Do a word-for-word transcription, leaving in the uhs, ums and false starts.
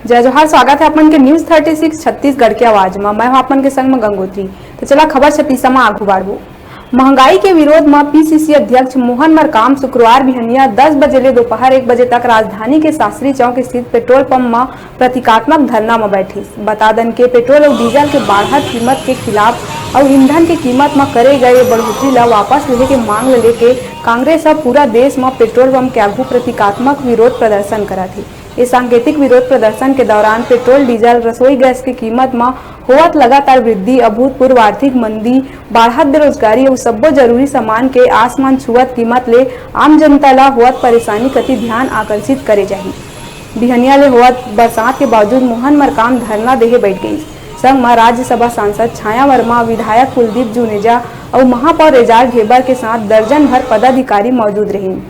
जय जोहार, स्वागत है अपन के News thirty six छत्तीसगढ़ के आवाज म। मैं हूं अपन के संग म गंगोत्री। तो चला खबर छत्तीसा म आगू बढ़बो। महंगाई के विरोध म पीसीसी अध्यक्ष मोहन मरकाम शुक्रवार बिहनिया दस बजे ले दोपहर एक बजे तक राजधानी के शास्त्री चौक स्थित पेट्रोल पंप म प्रतीकात्मक धरना म बैठिस। बता दन के पेट्रोल अउ डीजल के बाढ़त कीमत के खिलाफ अउ ईंधन के कीमत म करे गए बढ़ोतरी ल वापस लेहे के मांग ल लेके कांग्रेस ह पूरा देश म पेट्रोल पंप के आगू प्रतीकात्मक विरोध प्रदर्शन करत हे। इस सांकेतिक विरोध प्रदर्शन के दौरान पेट्रोल, डीजल, रसोई गैस के कीमत म होवत लगातार वृद्धि, अभूतपूर्व आर्थिक मंदी, बाढ़त बेरोजगारी अउ सब्बो जरूरी सामान के आसमान छुअत कीमत ले आम जनता ला होवत परेशानी कति ध्यान आकर्षित करे जाही। बिहनिया ले होवत बरसात के बावजूद मोहन मरकाम धरना देहे बैठ गइस। संग म राज्यसभा सांसद छाया वर्मा, विधायक कुलदीप जुनेजा अउ महापौर एजाज ढेबर के साथ दर्जन भर पदाधिकारी मौजूद रहिन।